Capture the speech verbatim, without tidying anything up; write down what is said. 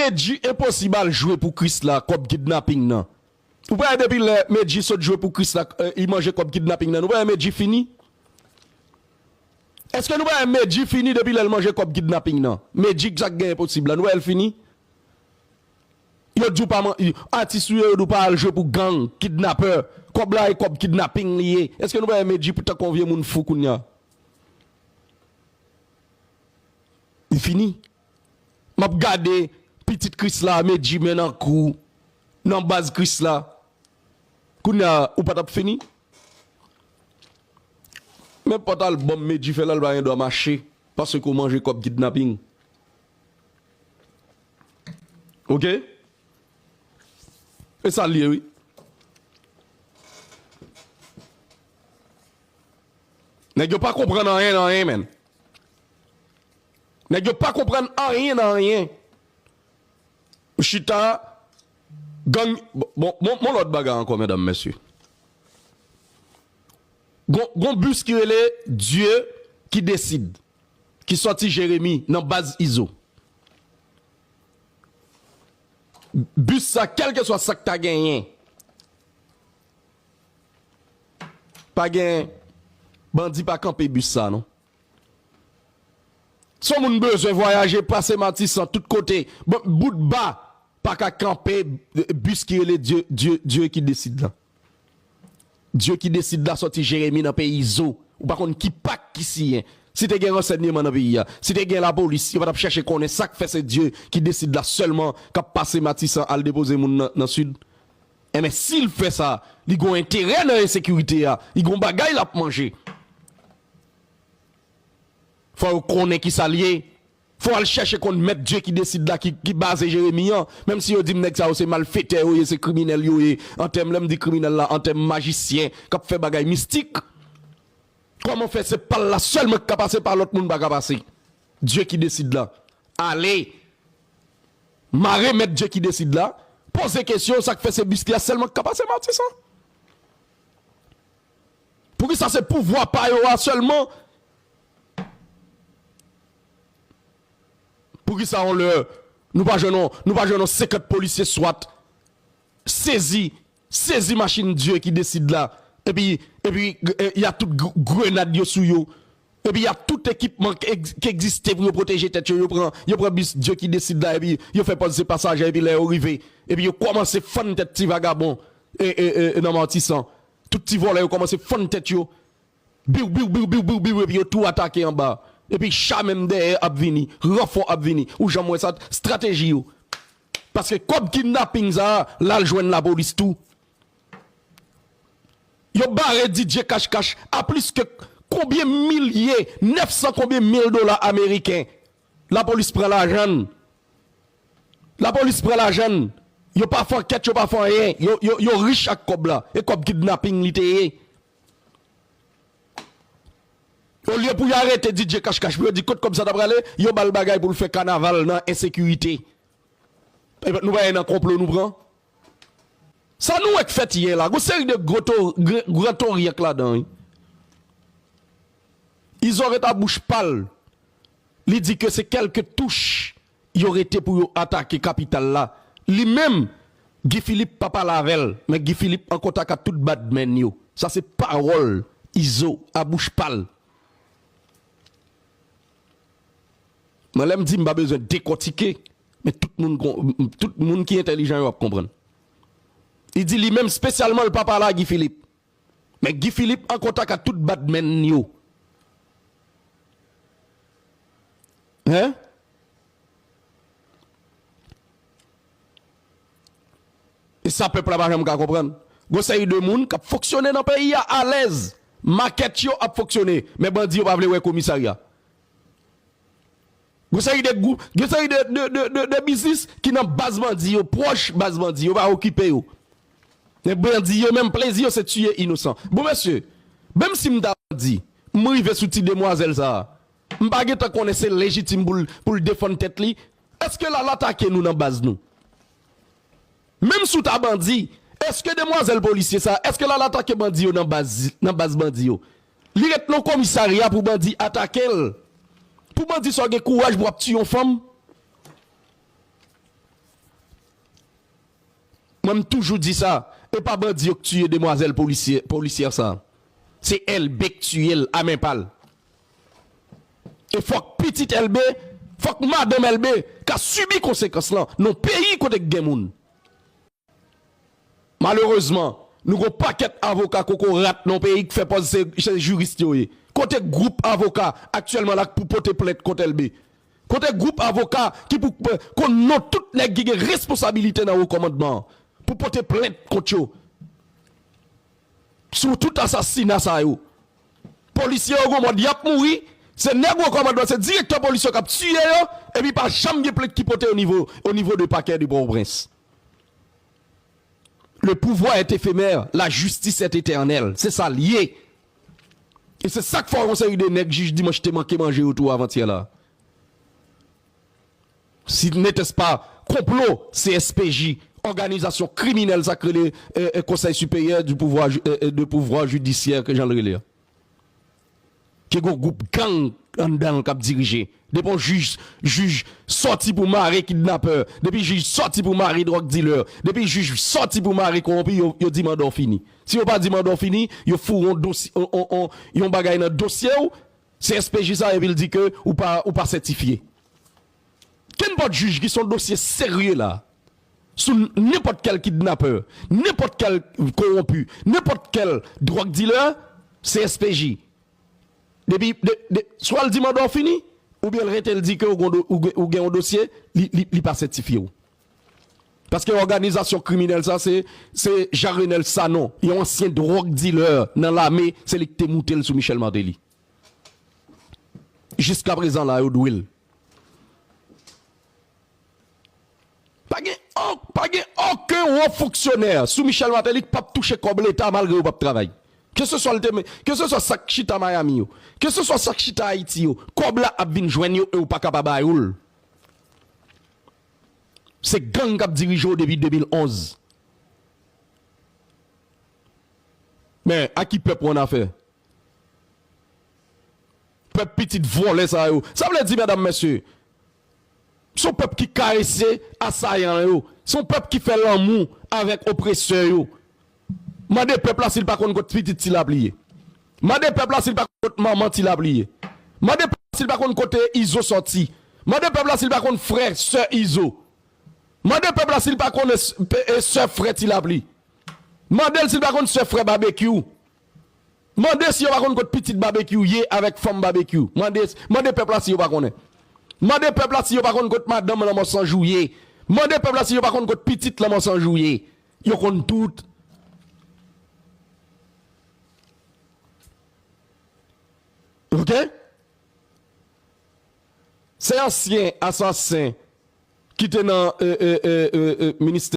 Medjy enposib al jwe pou Krisla kòb kidnaping nan. Ou pa wè depi lè Medjy sot jwe pou Krisla, eh, li manje kòb kidnaping nan. Ou pa wè Medjy fini? Èske nou pa wè Medjy fini depi lè l manje kòb kidnaping nan? Medjy sa k gen enposib la, nou pa wè l fini? Yo di w pa man-, atis ou ye, yo di w pa al jwe pou gang, kidnapè. Kòb la e kòb kidnaping li ye. Èske nou pa wè Medjy pou tankou yon vye moun fou kounye a? Li fini. M ap gade pitit Krisla, Medjy men nan kou, nan baz Krisla. Kounye a, ou pa t ap fini? Nenpòt albòm Medjy fè la, l pa gen dwa mache, paske w manje kòb kidnaping. Oke? E sa l ye, wi. Nèg yo pa konprann anyen nan anyen, menn. Nèg yo pa konprann anyen nan anyen. Chita, gang, bon, bon, bon, bon lòt bagay ankò, medam, mesye. Gon, gon bis ki rele Dieu qui décide, ki sòti Jeremi nan baz Izo. Bis sa, kèlkeswa sa k ta genyen, pa gen, bandi pa kanpe bis sa, non. Si yon moun bezwen vwayaje, pase Matisan, tout kote, bon, bout ba pa ka kanpe bis ki rele Dieu, Dieu, Dieu qui décide la. Dieu qui décide la sòti Jeremi nan peyi Zo. Ou pa konn ki pak ki siyen. Si te gen ransèyman nan peyi a, si te gen lapolis, yo pa t ap chèche konnen sa k fè se Dieu qui décide la sèlman k ap pase Matisan al depoze moun nan, nan Sid. Enben, si l fè sa, li gon enterè nan ensekirite a, li gon bagay l ap manje. Fò yo konnen ki sa l ye. Fò w al chèche konn mèt Dieu qui décide la ki, ki baze Jeremi an. Menm si yo di m nèg sa yo se malfetè yo ye, se kriminèl yo ye, an tèm, lè m di kriminèl la, an tèm majisyen k ap fè bagay mistik. Kòman fè se pa l la sèlman k ka pase, pa lòt moun pa ka pase? Dieu qui décide la. Ale mare mèt Dieu qui décide la, poze kesyon, sa k fè se bis li a sèlman k ka pase Matisan? Poukisa se pouvwa pa yo a sèlman? Poukisa yon lè nou pa jwenn yon, nou pa jwenn yon senkant polisye swat sezi, sezi machin Dieu qui décide la, epi, epi, eh, y a tout gr-, grenad yo sou yo, epi y a tout ekipman ki egz-, ki egziste pou yo pwoteje tèt yo, yo pran, yo pran bis Dieu qui décide la, epi yo fè pòz se pasajè, epi lè yo rive, epi yo kòmanse fann tèt ti vagabon, e, e, e, e, nan Matisan. Tout ti vòlè yo kòmanse fann tèt yo. Biw, biw, biw, biw, biw, biw, epi yo tou atake anba. Epi cha menm dèyè ap vini, ranfò ap vini. Ou janm wè sa, estrateji yo. Paske kòb kidnaping sa a, l al jwenn lapolis tou. Yo bare D J Cash Cash a plis ke konbyen milye, nèf san konbyen mil dola ameriken. Lapolis pran lajan l. Lapolis pran lajan l. Yo pa fè ankèt, yo pa fè anyen. Yo, yo, yo rich ak kòb la. E kòb kidnaping li te ye. Olye pou y arete D J Cash Cash, pou yo di kot kòb sa ta prale, yo ba l bagay pou l fè kanaval nan ensekirite. Epi nou pa nan konplo nou pran. Sa nou wè k fèt yè la, gon seri de gwo to-, gr-, gran toryank ladan, wi. Izo ret a bouch pa l. Li di ke se kèlke touch yo rete pou yo atake kapital la. Li menm, Guy Philippe pa pale avè l, men Guy Philippe an kontak ak tout badmenn yo. Sa se pawòl Izo a bouch pa l. Mwen, lè m di, m pa bezwen dekòtike, men tout moun kon-, tout moun ki entèlijan yo ap konprann. Li di li menm espesyalman l pa pale a Guy Philippe. Men Guy Philippe an kontak ak tout badmenn yo. Hein? E sa pèp la pa janm ka konprann. Gon seri de moun k ap fonksyone nan peyi a alèz. Makèt yo ap fonksyone. Men bandi yo pa vle wè komisarya. Gon seri de gwoup, gon seri de, de, de, de, de biznis ki nan baz bandi yo, pwòch baz bandi yo, pa okipe yo. Men bandi yo menm, plezi yo se tiye inosan. Bon, mesye, menm si m ta bandi, m rive sou ti demwazèl sa a, m pa gentan konnen se lejitim pou l, pou l defann tèt li. Èske l al atake nou nan baz nou? Menm si w ta bandi, èske demwazèl polisye sa, èske l al atake bandi yo nan baz, nan baz bandi yo? Li ret nan komisarya pou bandi atake l. Pou bandi sa gen kouraj pou ap tiye yon fanm. Mwen, m toujou di sa. E pa bandi yo k tiye demwazèl polisyè, polisyè sa. Se Elbe k tiye l a men pa l. E fòk pitit Elbe, fòk madanm Elbe ka sibi konsekans lan nan yon peyi kote k gen moun. Malerezman, nou gon pakèt avoka kokorat nan peyi k fè pòz se, se jiris yo ye. Kote gwoup avoka aktyèlman la k pou pote plent kont Elbe? Kote gwoup avoka ki pou p-, konn non tout nèg ki gen responsabilite nan wo kòmandman an pou pote plent kont yo? Sou tout asasina sa yo. Polisye yo gon mòd y ap mouri, se nèg wo kòmandman, se direktè polis yo k ap tiye yo, epi pa janm gen plent ki pote o nivo, o nivo de pakè de Pòtoprens. Le pouvoir est éphémère, la justice est éternelle. Se sa l ye. E se sa k fè yon seri de nèg jij Dimanch te manke manje yo tou avantyè la. Si n'était pas konplo C S P J, òganizasyon kriminèl sa k rele, e, e, Conseil supérieur du pouvoir ju-, e, e, de pouvoir judiciaire, ke jan l rele a. Ke gon gwoup gang anndan l k ap dirije. Depi yon jij, jij sòti pou mare kidnapè, depi jij sòti pou mare drug dealer, depi jij sòti pou mare kowonpi, yo, yo di manda w fini. Si yo pa di manda w fini, yo foure yon dosye, yon, yon, yon, yon bagay nan dosye w, C S P J sa, epi l di ke ou pa, ou pa sètifye. Kenpòt jij ki se yon dosye serye la, sou nenpòt kèl kidnapè, nenpòt kèl kowonpi, nenpòt kèl drug dealer, C S P J. Depi, de, de, swa l di manda w fini, oubyen l rete l di ke ou gon do-, ou gen, ou gen yon dosye, li, li, li pa sètifye w. Paske òganizasyon kriminèl sa, se, se Jean Renel Sanon, yon ansyen drug dealer nan lame, se li ki te moute l sou Michel Martelly. Jiskaprezan la, yo dwe l. Pa gen, o-, pa gen okenn wo fonksyonè sou Michel Martelly k p ap touche kòb Leta malgre yo p ap travay. Keseswa l te, keseswa sa k chita Miami yo, keseswa sa k chita Ayiti yo, kòb la ap vin jwenn yo e yo pa ka pa ba yo l. Se gang k ap dirije w depi de mil onz. Men, a ki pèp ou annafè? Pèp pitit vòlè sa yo. Sa vle di, medam, mesye, se yon pèp ki karese asayan yo. Se yon pèp ki fè lanmou avèk opresè yo. Mande pèp la si l pa konn kot pitit Ti Lapli ye. Mande pèp la si l pa konn kot manman Ti Lapli ye. Mande pèp la si l pa konn kote Izo sòti. Mande pèp la si l pa konn frè, sè Izo. Mande pèp la si l pa konn s-, pe-, e sè frè Ti Lapli. Mande l si l pa konn sè frè Babekyou. Mande si yo pa konn kot pitit Babekyou ye avèk fanm Babekyou. Mande, mande pèp la si yo pa konnen. Mande pèp la si yo pa konn kot madanm Lanmò San Jou ye. Mande pèp la si yo pa konn kot pitit Lanmò San Jou ye. Yo konn tout. Oke? Se ansyen asasen ki te nan, e, e, e, e, e, ministè